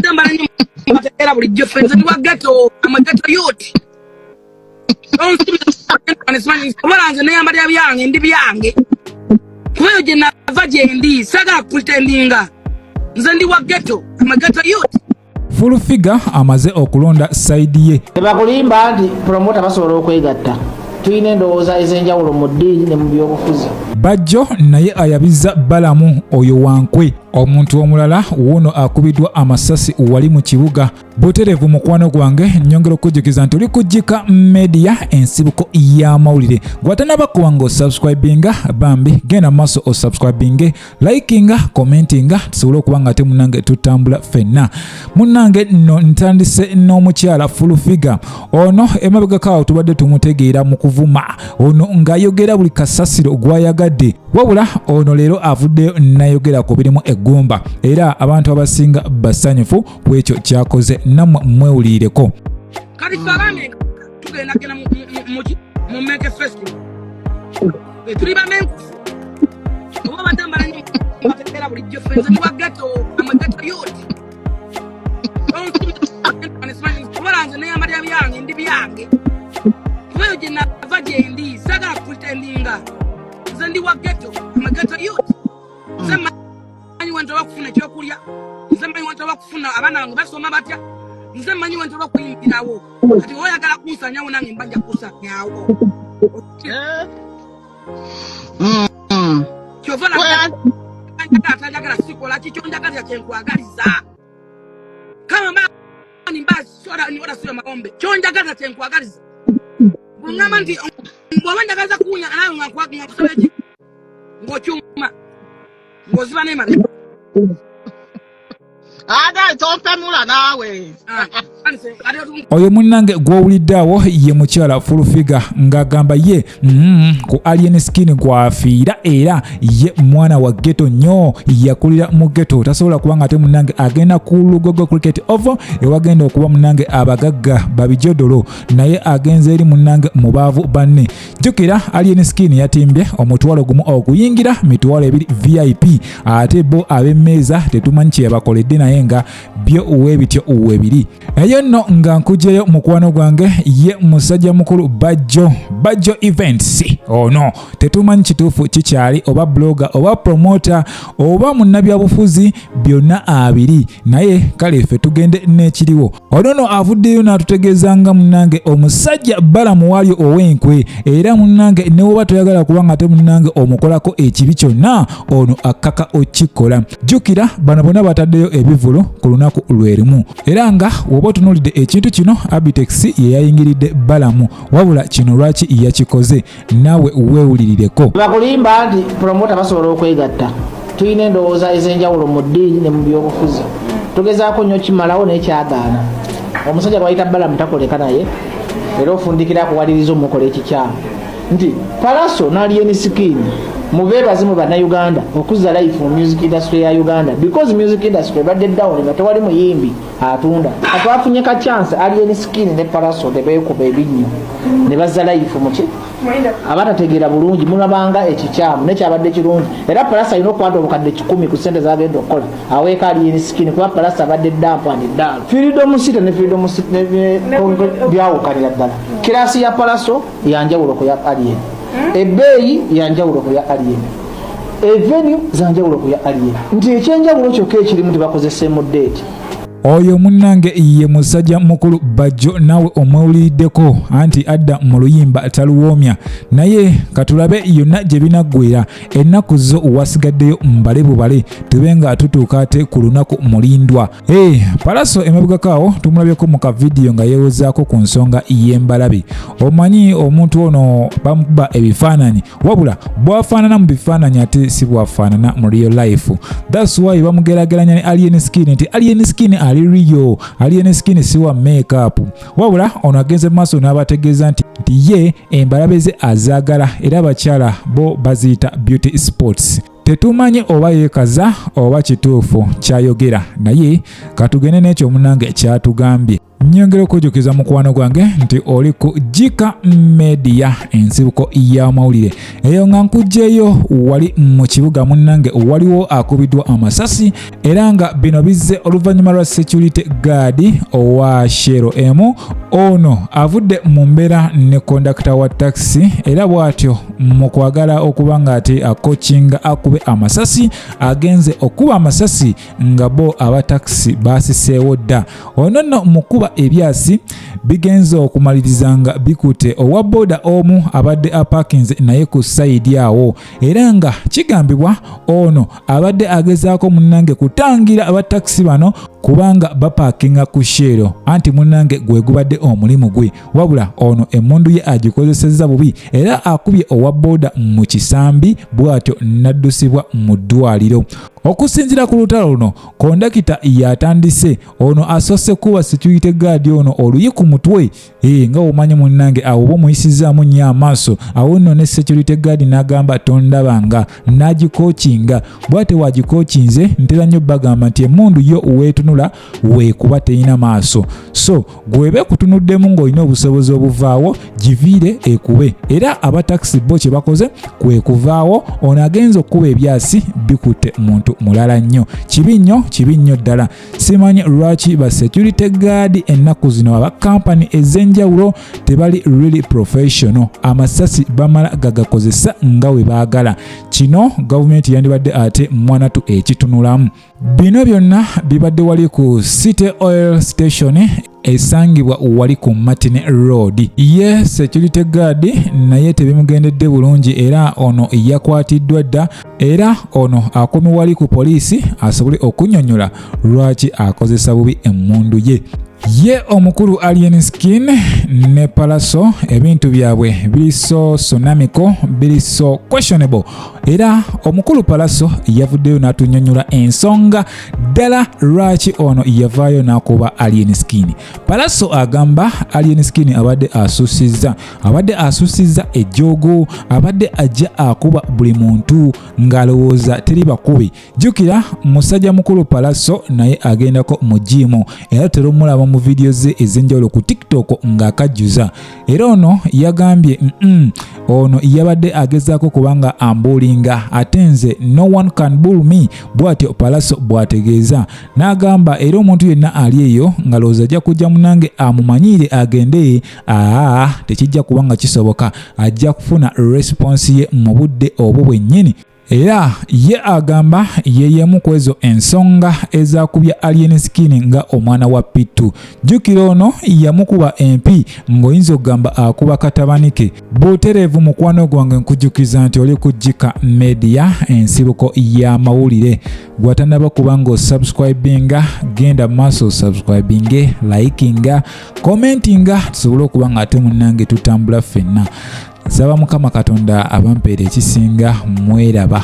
Obadde mbala nnyo mbategeera bulijjo. Ffe nze ndi wa ghetto, I'm a ghetto youth. Obala nze neyambalira byange, ndi byange, kuba eyo gye nava gye ndi, saagala pretendinga. Nze ndi wa ghetto, I'm a ghetto youth. Full Figure amaze okulonda side ye. Tebakulimba nti promoter basobola okwegatta. Tulina endowooza ez'enjawulo mu ddiini ne mu byobufuzi. Bajjo naye ayabizza Balamu oyo wankwe. Omuntu omulala wuuno akubiddwa amasasi wali mu kibuga butereevu. Mukwano gwange, nyongera okujjukiza nti oli kujjika media, ensibuko y'amawulire. Gwatanaba nga osubscribinga, bambi genda maaso osubscribinge, likinga, commentinga, tusobole okuba nga ate munnange tutambula ffenna. Munnange nno ntandise n'omukyala Full Figure. Ono emabegako awo tubadde tumutegeera mu kuvuma, ono ng'ayogera buli kasasiro gw'ayagadde. Wabula ono leero avuddeyo n'ayogera ku birimu eggumba, era abantu abasinga basanyufu ku ekyo kyakoze. Nammwe mwewulirireko. Kati ffe abamenka tugenda genda mu Menke Festival. Tuli bamenkufu. Oba obadde mbala nnyo mbategeera bulijjo. Ffe nze ndi wa ghetto, I'm a ghetto youth. Obala nze neyambalira byange, ndi byange, kuba eyo gye nava gye ndi, saagala pretendinga. Nze ndi wa ghetto, I'm a ghetto youth. Nze manyi wentera okufuna ekyokulya, nze manyi wentera okufuna abaana bange basoma batya, nze manyi wentera okuyimbirawo. Kati oyagala kunsanyawo, nange mba nja kusanyawo. Kyova njagala atanjagala, sikola kikyo njagalira kyenkwagaliza. Kama mani mbasora sio maombe, kyonjagaliza kyenkwagaliza. Bwengamba nti bw'oba njagaliza kuwunya, nawe nga nkusaba eki ng'okyuma ng'oziba n'emabega. Ate tompemula naawe. Oyo munnange gw'owulidde awo ye mukyala Full Figure ng'agamba ye ku Alien Skin gwafiira, era ye mwana wa ghetto nnyo, yakulira mu ghetto, tasobola kuba nga ate munnange agenda ku Lugogo Cricket Oval ewagenda okuba munnange abagagga babijodolo, naye agenze eri munnange mubaavu banne. Jjukira Alien Skin yatimbye 10,000 okuyingira, 20,000 VIP, ate bo ab'emmeeza tetumanyi kye yabakoledde, naye nga byo weebityo webiri. Eyo nno nga nkugyeyo mukwano gwange ye musajja mukulu Bajjo, Bajjo Events. Ono tetumanyi kituufu kikyali oba blogger oba promoter oba munnabyabufuzi, byonna abiri, naye kale ffe tugende n'ekiriwo. Ono nno avuddeyo n'atutegeeza nga munnange omusajja Balamu wali ow'enkwe, era munnange ne woba toyagala kuba nga ate munnange omukolako ekibi kyonna, ono akkaka okikola. Jjukira bano bonna bataddeyo ebivvulu ku lunaku lwe lumu, era nga woba otunuulidde ekintu kino, Abitex ye yayingiridde Balamu. Wabula kino lwaki yakikoze, naawe weewulirireko. Bakulimba nti promoter basobola okwegatta. Tulina endowooza ez'enjawulo mu ddiini ne mu byobufuzi. Tugezaako nnyo kimalawo, naye kyagaana. Omusajja gwayita Balamu takoleka, naye era ofundikira akuwaliriza omukola ekikyamu nti Pallaso n'Alien Skin mubeebaze mu Bannayuganda okuzza life mu music industry ya Uganda, because music industry ebadde down nga tewali muyimbi atunda. Atwafunye ka chance, Alien Skin ne Pallaso tebeekuba ebinnyo ne bazza life muki abatategeera bulungi. Mulabanga ekikyamu nekyabadde kirungi, era Pallaso alina okukwata obukadde 100 ku sente zagenda okukola aweeka Alien Skin, kuba Pallaso abadde damp and dull. Freedom City ne Freedom City byawukanira ddala. Class ya Pallaso yanjawulo ku ya Alien, ebbeeyi yanjawulo ku ya Alien, e venue zanjawulo ku ya Alien, nti ekyenjawulo kyokka ekirimu tibakozesa mu date. Oyo munnange ye musajja mukulu Bajjo, naawe omwewuliriddeko anti adda mu luyimba taluwoomya. Naye katulabe yonna gye binaggwera. Ennaku zo wasigaddeyo mbale bubale, tube nga tutuuka ate ku lunaku mulindwa. Hey, Pallaso emabegako awo tumulabyeko mu kavidiyo nga yeewozaako ku nsonga y'embalabe. Omanyi omuntu ono bamukuba ebifaananyi, wabula bw'afaanana mu bifaananyi ate si bw'afaanana mu real life. That's why bamugeraageranya ne Alien Skin nti Alien Skin ali real, Alien Skin si wa makeup. Wabula ono agenze mu maaso n'abategeeza nti ye embalabe ze azaagala, era abakyala bo baziyita beauty spots. Tetumanyi oba yeekaza oba kituufu kyayogera, naye katugende n'ekyo omunange kyatugambye. Nyongera okujjukiza mukwano gwange nti oli ku Jika Media, ensibuko y'amawulire. Eyo nga nkugjeyo wali mu kibuga munnange, waliwo akubiddwa amasasi, era nga bino bizze oluvannyuma lwa security guard owa Shell emu ono avudde mu mbeera ne kondakita wa takisi, era bw'atyo mu kwagala okuba nga ate akokinga akube amasasi, agenze okuba amasasi nga bo aba takisi baasiseewo dda. Ono nno mu kuba ebyasi bigenze okumaliriza nga bikutte owa boda omu abadde apakinze naye ku sayidi awo, era nga kigambibwa ono abadde agezaako munnange kutangira aba takisi bano kubanga bapakinga ku Shell, anti munnange gwe gubadde omulimu gwe. Wabula ono emmundu ye agikozesezza bubi era akubye owa boda mu kisambi, bw'atyo n'addusibwa mu ddwaliro. Okusinziira ku lutalo luno, kondakita yatandise. Ono asoose kuba security guard ono oluyi ku mutwe. Nga omanyi munnange, awo oba omuyisizaamu nnyo amaaso. Awo nno ne security guard n'agamba tondabanga, n'agikookinga. Bw'ate wagikookinze, ntera nnyo bagamba nti emmundu yo weetunula weekuba, terina maaso, so gweba ekutunuddemu ng'olina obusobozi obuvaawo, giviire ekube. Era abatakisi bo kye bakoze kwe kuvaawo. Ono agenza okukuba ebyasi bikutte muntu mulala nnyo. Kibi nnyo, kibi nnyo ddala. Simanyi lwaki ba security guard ennaku zino aba kampani ez'enjawulo tebali really professional. Amasasi bamala gagakozesa nga we baagala. Kino gavumenti yandibadde ate mwanatu ekitunulamu. Bino byonna bibadde wali ku City Oil Station esangibwa wali ku Martin Road. Ye security guard naye tebimugendedde bulungi, era ono yakwatiddwa dda, era ono akomi wali ku poliisi asobole okunnyonnyola lwaki akozesa bubi emmundu ye. Ye omukulu Alien Skin ne Pallaso ebintu byabwe biri so sonamico, biri so questionable, era omukulu Pallaso yavuddeyo n'atunnyonnyola ensonga ddala lwaki ono yavaayo n'akuba Alien Skin. Pallaso agamba Alien Skin abadde asusizza, abadde asusizza ejjoogo, abadde ajja akuba buli muntu ng'alowooza teri bakubi. Jjukira musajja mukulu Pallaso naye agendako mu gym, era tutera omulaba mu vidiyo ze ez'enjawulo ku TikTok ng'akajjuza. Era ono yagambye ono yabadde agezaako kubanga ambuulinga, ate nze no one can bull me. Bw'atyo Pallaso bw'ategeeza n'agamba era omuntu yenna ali eyo nga lowooza ajja kujja munange amumanyiire agende, aa tekijja kuba nga kisoboka, ajja kufuna response ye mu budde obwo bwennyini. Era ye agamba ye y'emu ku ezo ensonga ezakubya Alien Skin nga omwana wa Pittu. Jjukira ono yamukuba empi ng'oyinza okugamba akuba katabani ke butereevu. Mukwano gwange, nkujjukiza nti oli ku Jika Media, ensibuko y'amawulire. Gwatannaba kuba ng'osubscribinga, genda maaso osubscribinge, likinga, commentinga, tusobole okuba nga ate munnange tutambula ffenna. Nsaba Mukama Katonda abampeera ekisinga. Mweraba.